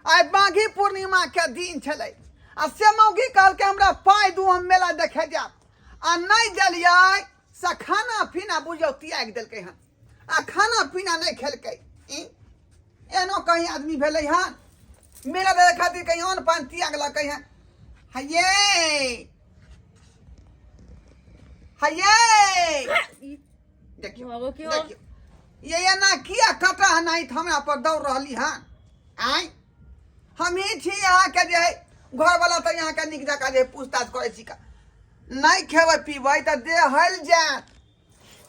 आइ माघी पूर्णिमा के दिन छलै आ से मौगी कहलकै हमरा पाइ दू, हम मेला देखे जायब, आ नहि देलियै से खाना पीना बुझियौ त्यागि देलकै हन आ खाना पीना नहि खेलकै। ई एनो कहीं आदमी भेलै हन मेला देखे खातिर कहीं अन्न पानि त्यागलकै हन? हये हये, देखियौ। बाबू क्यों? देखियौ, ये एना किया कटा नहीं हमरा पर दौड़ रहली हन? आँय, हमही छी अहाँके जे है घरवला, तऽ अहाँके नीक जकाँ जे पूछताछ करै छी का नहि खेबै पीबै तऽ देह हलि जायत।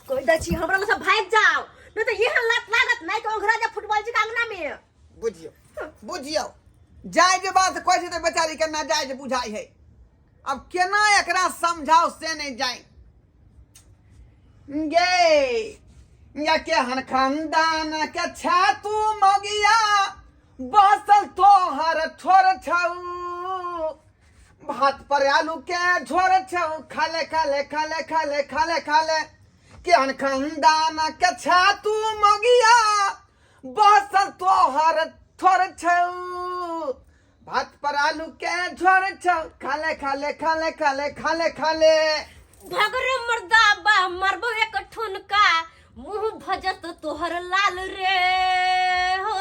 कोई दै छी हमरा लग से भागि जाओ, नहीं तो यहाँ लात लागत नहीं तो ओघरा जा फुटबॉल जी के अंगना में। बुझियौ बुझियौ, जाय जे बात कहै छै तऽ बेचारी के नाजायज बुझाइ है। अब केना एकरा समझाओ से नहीं जाय गे। या केहन खानदान के छा तू मगिया, बसल तोहर ठोर छौ, भात पर आलू के झोर छौ, खाले खाले खाले खाले खाले खाले। केहन खानदान के छा तू मगिया, बसल तोहर ठोर छौ, भात पर आलू के झोर छौ, खाले खाले खाले खाले खाले खाले। भगरे मर्दा बा, मरबो एक ठुनका, मुंह भजत तोहर लाल रे हो,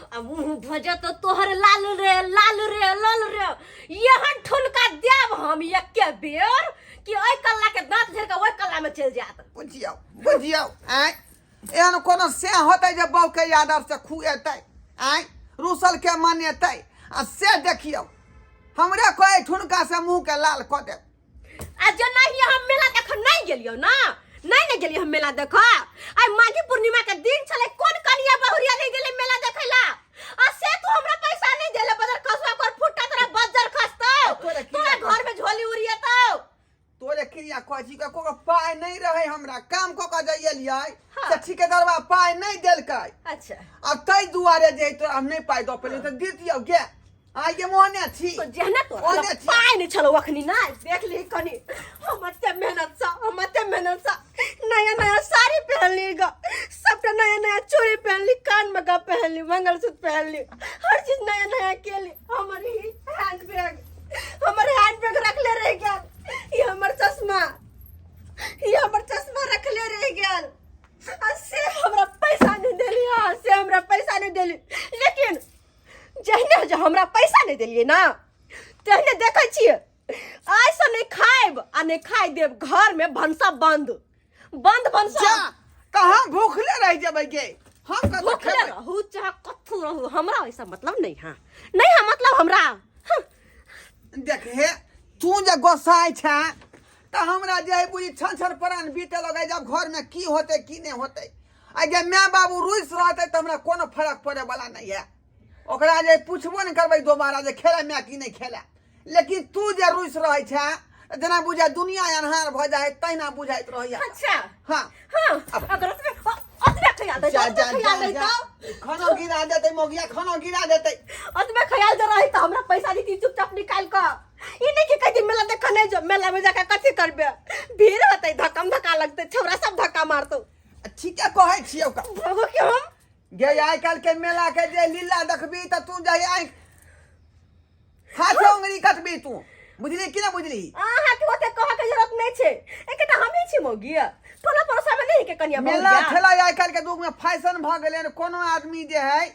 आ मुंह भजत तोहर लाल रे, लाल रे, लाल रे। यहन ठुनका देब हम एके बेर कि ओहि कल्ला के दांत झेर के ओहि कल्ला में चलि जायत। बुझियौ बुझियौ, आँय, एहन कोनो से होतै जे बहू के आदर से खुएतै, आँय, रूसल के मनेतै? आ से देखियौ, हमरे कोई ठुनका से मुंह के लाल कऽ देब। आ जे नहीं हम मेला देख नहीं गेलियो ना, नहीं ने गेलियो हम मेला देख। आइ माघी पूर्णिमा के दिन छले, कोन कनिया बहुरिया नहीं गेले मेला देखे ला? आ से तू हमरा पैसा नहीं देले, बदर खसवा कर फुट्टा तोरा बज्जर खसतो। तोरा की तोरा घर में झोली उड़ियतो। तोरे क्रिया कहै छी, ककरो पाइ नहि रहै, हमरा काम कऽ कऽ जे एलियै हाँ। से ठिकेदरवा पाइ नहि देलकै। अच्छा। आब ताहि दुआरे जे तोरा हम नहि पाइ दऽ पेलियै तऽ दितियौ गे। आइ गे मोहने छी। तो जेहने तोरा ओहने लग छी। पाइ नहि छलौ अखनी ना, देख ली कनी, हम एते मेहनत सँ, हम एते मेहनत सँ नया नया साड़ी पहनली ग, सबटा नया नया चूड़ी पहनली, कान में ग पहनली, मंगलसूत्र पहनली, हर चीज नया नया केली। हमर ही हैंड बैग, हमर हैंड बैग रखले रह गेल, ये हमर चश्मा, ये हमर चश्मा रखले रह गेल। आ से हमरा पैसा नहीं देली। हाँ, से हमरा पैसा नहीं देली, लेकिन जहने जे हमरा पैसा नहीं देलिए ना, तेहने देखै छियै, आइ से नहीं खायब आ नहीं खाय देब। घर में भनसा बंद, बंद भनसा। जा, कहाँ भूखले रह जेबै गे हम? कतऽ भूखले खेबै? रहू चाहे कथू रहू, हमरा ऐसा मतलब नहीं। हाँ, नहीं है मतलब हमरा। हाँ। देख हे, तू जे गोसाइ छै तऽ हमरा जे है बुझी छन छन प्राण बीते लगै जब घर में की होतै की नहि होतै। आ जे माय बाबू रुसि रहतै तऽ हमरा कोनो फरक पड़े वाला नहीं है, ओकरा जे पूछबो नहि करबै दोबारा जे खेलै माय की नहि खेलै। लेकिन तू जे रुसि रहै छै जेना बुझाय दुनिया अन्हार भऽ जाइ तहिना बुझाइत रहैया। अच्छा। हाँ। हाँ, अगर ओतबे ओतबे ख्याल दै, जा ओतबे जा ख्याल जा दै जा तऽ खाना गिरा देतै मौगिया, खाना गिरा देतै। ओतबे ख्याल जे रही तऽ हमरा पैसा देती चुपचाप निकालि कऽ। ई नहि कि कहती मेला देखऽ नहि जो, मेला में जाके कथी करबे, भीड़ होतै, धक्कम धक्का लगतै, छौड़ा सब धक्का मारतौ। ठीके कहै छियौ का। भगो के हम गे, आइ काल्हि के मेला के जे लीला देखबी तऽ तू जाहि आँखि हाथे उंगली कटबी तू, बुझली कि ना बुझली? अहाँ के ओते कहऽ के जरूरत नहि छै, एकेटा हमही छी मौगी, टोला पड़ोसा में नहीं के कनिया मेला बहुरिया। ठेला आइ काल्हि के युग में फैशन भऽ गेलै हन। कोनो आदमी जे है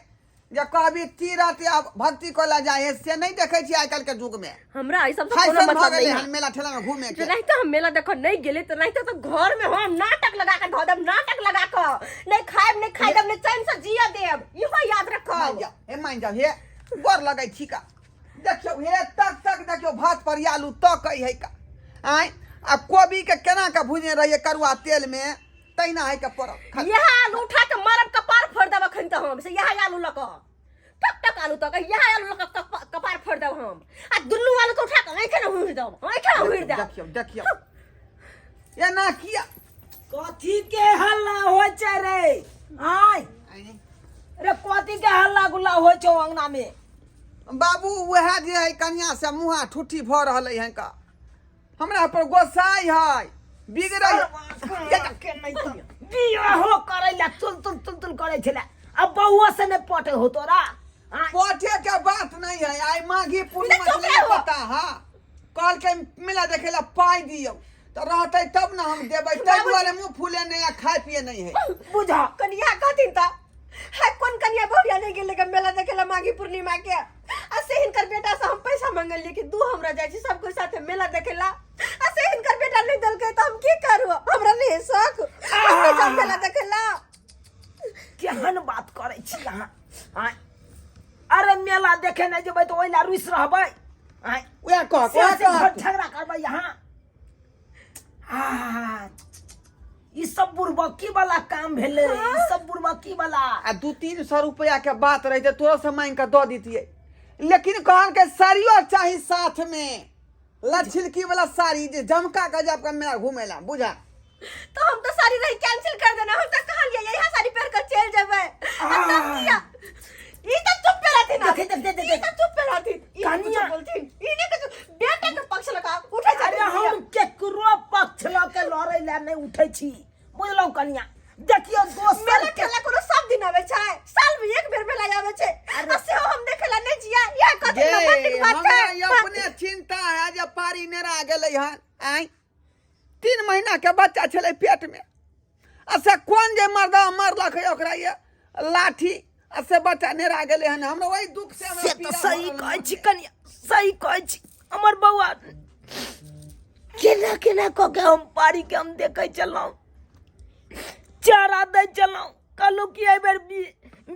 जे कहबी तीरथ या भक्ति कऽ जाइ है से नहि देखै छियै आइ काल्हि के युग में। हमरा ई सब से कोनो फैशन भऽ मतलब गेलै नहीं हन है। मेला ठेला में घूमे के। जेनाहिते हम मेला देखऽ नहीं गेले तऽ नाहिते तऽ घर में हम नाटक लगा के धऽ देब, नाटक लगा के नहीं खायब, नहीं खाय देब, नहीं चैन से जिया देब, इहो याद मान रखब। जाओ हे, मान जाओ हे, गोर लगै छी का। देखियौ हे, तक तक देखियौ, भात पर आलू तकै है का। आँय, आ कोबी के केना के भुजने रहियै करुआ तेल में तहिना है के पड़ल खा। यह आलू उठा के मारब, कपार फोड़ देब अखन तऽ हम से। यह आलू लऽ कऽ टक टक आलू तक, यह आलू लऽ कऽ कपार फोड़ देब हम, आ दुनू आलू के उठा के आँखे ने हुड़ देब, आँखे ने हुड़ देब। देखियौ देखियौ, एना किया? कथी के हल्ला होइ छै रे? आय रे, कथी के हल्ला गुल्ला होइ छौ अंगना में? बाबू, वएह जे है कनिया से मुँहा ठुठी भऽ रहलै हन का, हमरा पर गोसाई है बिगड़ै। के नहीं तो बियाहो करै ला तुल तुल तुल तुल करै छलै, अब बउआ से नहीं पटे हो तोरा? आँय? पटे माघी पूर्णिमा चुप छलै रहो। पता हाँ कहलकै मेला देखे ला पाइ दियौ तऽ रहतै तब ने हम देबै ताहि दुआरे मुँह फूले नहि आ खाय पिए नहि है बुझा कनिया कहथिन तऽ है कोन कनिया बहुरिया नहीं गेलै गे मेला देखे ला माघी पूर्णिमा के आ से हिनकर बेटा से हम पैसा मंगलिए कि दू हमरा जाइ छी सब कोई साथे मेला देखे ला आ से हिनकर बेटा नहीं देलकै तऽ हम की करू हमरा नहीं शौक हम नहीं जाब मेला देखे ला केहन बात करै छी अहाँ आँय अरे मेला देखे नहि जेबै तऽ ओहि ला रुसि रहबै आँय उएह कह से उएह से घर कह झगड़ा करबै अहाँ आ ई सब बुड़बकी वाला काम भेलै ई सब बुड़बकी वाला आ 200-300 रुपया के बात रहे तोरा से मांग के दऽ दितियै लेकिन कहलकै साड़ियो चाही साथ में लछिलकी वाला साड़ी जे जमका गजब के मेला घूमेला बुझा तो हम तो साड़ी रही कैंसिल कर देना हम तो कहलिए यही साड़ी पहन कर चल जेबै आ तब किया ई तो चुप पे रहथिन देख, देख, देख, ई देख। तो चुप पे रहथिन ई नहीं कनिया। कुछो बोलथिन ई नहीं कुछो बेटा के पक्ष लगा उठे अरे हम केकरो पक्ष लऽ के लड़ै लए नहि उठै छी बुझलहुँ कनिया देखियौ दोसर मेला के ठेला कोनो सब दिन आवे छै साल में एक बेर मेला आवे छै आ सेहो हम देखे ला नहीं जिया या कथी गे न बड़ नीक बात हमरा छै ई अपने चिंता है जे पारी नेरा गेलै हन आँय 3 महीना के बच्चा छलै पेट में आ से कोन जे मर्दा मरलक है ओकरा ये लाठी आ से बच्चा नेरा गेलै हन हमरा ओहि दुख से हमरा से तऽ पीड़ा सही भऽ रहल कहै हन। छी कनिया सही कहै छी हमर बौआ केना केना कऽ के हम पारी के हम देखै छलहुँ चारा दै छलहुँ कहलहुँ कि एहिबेर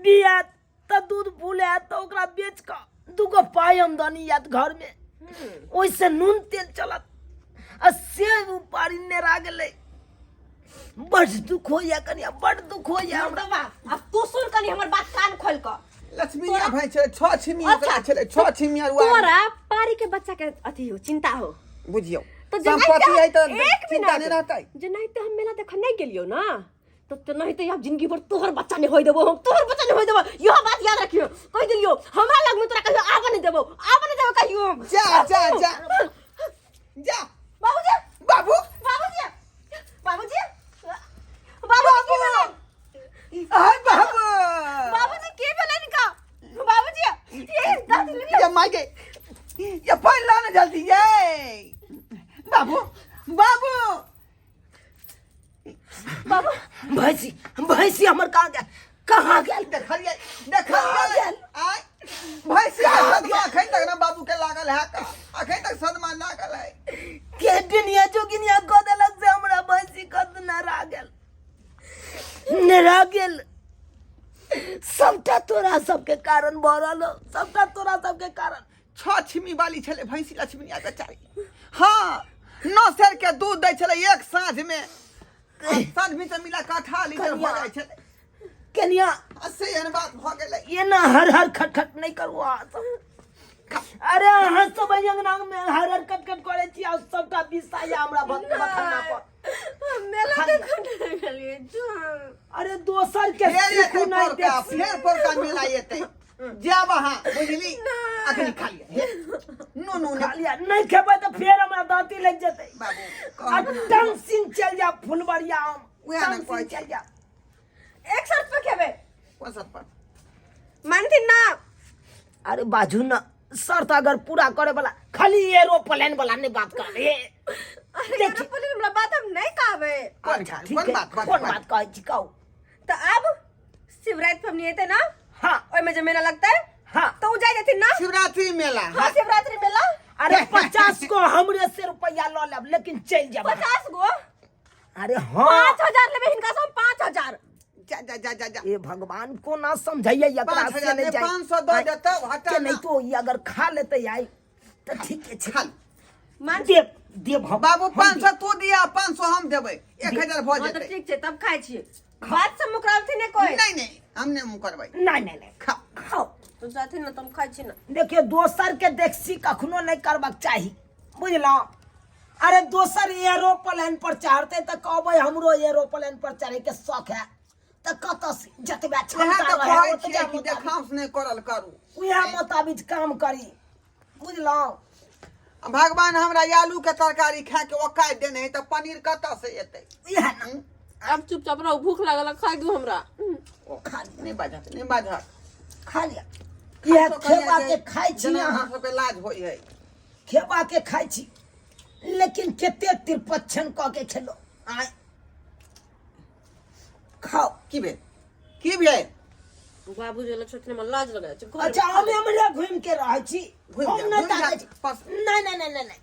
बियात तऽ दूध फूलायत तऽ ओकरा बेच कऽ दूगो पाइ आमदनी आयत घरमे ओहिसँ नून तेल चलत आ से ओ पारी नेरा गेलै बड दुख होइया कनिया बड दुख होइया हमरा बाबा अब तू सुन कनी हमर बात कान खोल कऽ लक्ष्मी भाई छलै 6 छिमी ओकरा अच्छा। छलै 6 छिमी आर तोरा पारी के बच्चा के अथी हो चिंता हो बुझियौ तो जेनाहिते संपत्ति है तऽ एक चिंता मिनट नहि रहतै जेनाहिते हम मेला देखऽ नहीं गेलियौ ना तो तेनाहिते आब जिंदगी भर तोहर बच्चा नहीं होय देबो हम तोहर बच्चा नहीं होय देबो इहो बात याद रखियो कहि देलियो हमरा लग में तोरा कहियो आबऽ नहीं देबो आबऽ नहीं देबो कहियो हम। जा जा जा जा बाबूजी बाबू बाबूजी बाबूजी बाबूजी की भेलनि? आय बाबू बाबूजी की भेलनि का बाबूजी ये दादी लियो ये माय गे ये पानी लाओ ना जल्दी ये बाबू बाबू बाबू भैंसी भैंसी हमर कहाँ गेल कहाँ गेल देखलियै देखलियै आय भैंसी के सदमा अखन तक ना बाबू के लागल है का अखन तक सदमा लागल है के दुनिया जोगिनिया कऽ देलक से हमरा भैंसी कत नरा गेल नरा गेल सबटा तोरा सबके कारण भऽ रहल हौ सबटा तोरा सबके कारण 6 छिमी वाली छलै भैंसी लक्ष्मीनिया बेचारी हाँ 9 सेर के दूध दै छलै एक साँझ में साँझ भी से मिला के 18 लीटर भऽ जाइ छलै कनिया आ से एहन बात भऽ गेलै एना हर हर खटखट नहि करू अहाँ सब अरे अहाँ सब एहि अंगना मे हर हर खटखट करै छी आ सबटा विष आइया हमरा बखन्ना पर मेला देखऽ नहि गेलियै अरे दोसर के फेर सीखू एतै नहि पोरका देख फेर पोरका मेला एतै जायब अहाँ बुझली अखनी खा लिअ हे नो नो खा लिया नहि खेबै तऽ फेर हमरा दाँती लागि जेतै बाबू आ कहू टंसिन चलि जायब फुलबरिया हम उएह ने टंसिन कहै छी। चलि जायब एक शर्त पे खेबै कोन शर्त पर मानथिन ना अरे बाजू न शर्त अगर पूरा करे वाला खाली एरोप्लेन वाला नहीं बात कर रे अरे एरोप्लेन वाला बात हम नहीं कहबै कोन अच्छा, ठीक कोन है। बात कोन बात कहै छी कहू तऽ आब शिवरात्रि पबनी एतै ना हाँ ओहिमे जे मेला लगतै हाँ तऽ उ जाइ जेथिन ना शिवरात्रि मेला हाँ शिवरात्रि मेला अरे 50 को हमरे से रुपया ल लेब लेकिन चल जाब 50 गो अरे हाँ 5000 लेबै हिनका से हम 5000 जा जा जा जा जा ए भगवान कोना समझैया एकरा पाँच से हजार नहीं नहि, जाय 500 दऽ देतौ, हटा के ना। नहीं तो ई अगर खा लेते आई तो ठीक है खा ले। मान देव देव हम बाबू हम 500 तू दिया 500 हम देबै 1000 भऽ हाँ तो जेतै ठीक छै तब खाइ छियै बात से मुकरावथिन नहि कोइ नहीं नहीं हम नहीं मुँह करबै देब। नहीं नहीं नहीं खा खाओ तो जाथिन ना तब खाइ छी ना देखियो दोसर के देखसी कखनो नहीं करबाक चाही बुझलहुँ अरे दोसर एरोप्लेन पर चढ़ते तऽ कहबै हमरो एरोप्लेन पर चढ़े के शौक है तऽ कतऽ से जतबे उएह क्षमता तऽ रहे कहै ओतबे छियै कि मोताबिक देखाउस नहि करल करू उएह मोताबिक काम करी बुझलहुँ भगवान हमरा आलू के तरकारी खा के औकात देने है तऽ पनीर कतऽ से एतै इएह ने आब चुपचाप रहू भूख लागल है, खाइ दू हमरा ओ खा लिअ, नहि बाजत नहि बाजत खा लिअ इएह सकैए खेबा जे के खाइ छी जेना अहाँ। अहाँ सबके लाज होइ है। खेबा के खाइ छी, लेकिन कते तिरपच्छन कऽ के खेलो। आय खाओ। की भेल, की भेल? बाबू जे छोटने में लाज लगै छै घर में। अच्छा, हम एमरे घुमि के रहै छी। घुमि हम जा, नहि घुमि जा, ताकै छी। बस। नहि नहि नहि नहि नहि।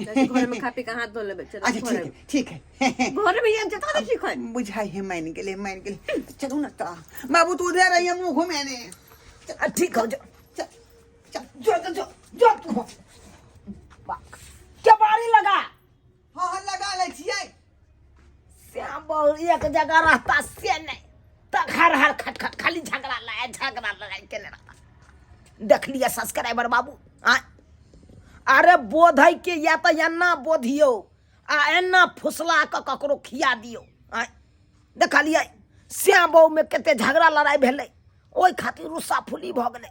जाइ छी घर में खा पी के हाथ धो लेबै, चल। अच्छा। घर ठीक है, ठीक है। घर में ये जता ठीक है। बुझाइ है, मान गेलै, मान गेलै। चलू ने तऽ बाबू, तू उधर रहिए, मुँह घुमेने। आ, ठीक हो, जो। चल चल। जो जो जो जो तू केबाड़ी लगा। हाँ हाँ, लगा लै छियै। श्याम बहु एक जगह रहता से नहीं, तक हर हर खट खट खाली झगड़ा लाए, झगड़ा लड़ाई केने रहता। देखलिए सब्सक्राइबर बाबू, आय अरे बोधै के या तऽ एना बोधियौ आ एना फुसला कऽ ककरो खिया दियौ। आय देखलिए श्याम बहु में कते झगड़ा लड़ाई भेलै, ओहि खातिर रुस्सा फुली भऽ गेलै।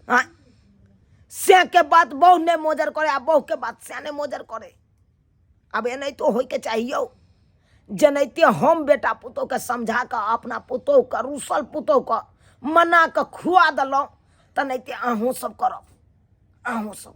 आय श्या के बात बहु नहि मोजर करे आ बहु के बात श्या नहि मोजर करे। आब एनाहितो होइके चाहियौ, जेनाहिते हम बेटा पुतोहके समझा कऽ अपना पुतोहके, रूसल पुतोहके मना कऽ खुआ देलहुँ, तेनाहिते अहूँ सब करब, अहूँ सब।